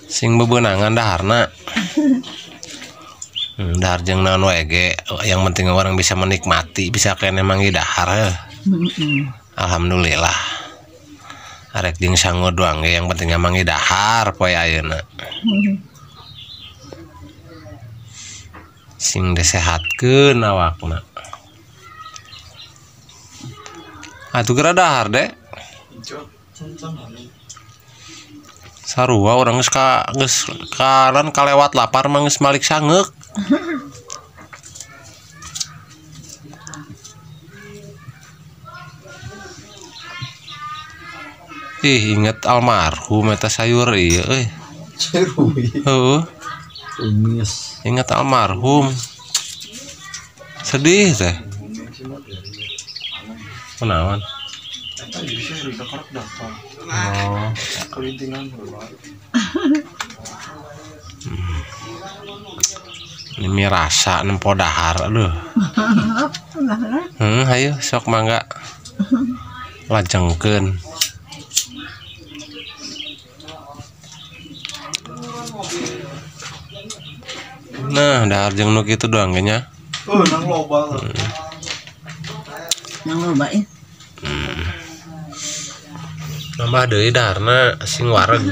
Sing bebenangan daharna. Dahar jeung naon wae ge, yang penting orang bisa menikmati, bisa kene manggih dahar. Alhamdulillah. Arek jeung sangu doang ge yang penting manggih dahar poe ayeuna. Sing disehatkeun awakna. Atuh geura dahar dek. Sarua urang geus ka geus karan kalewat lapar mah geus malik sangeuk. Ih, inget almarhum eta sayur ieu euy. Heeh. Tumis. Inget almarhum. Sedih teh. Kunaon? Oh. Ini rasa nempo dahar aduh. Ayo sok mangga. Lajengkeun. Nah, dahar jeung nu kitu doang ge nya. Oh, nang loba. Nang loba ya. Nambah deui daharna sing wareg.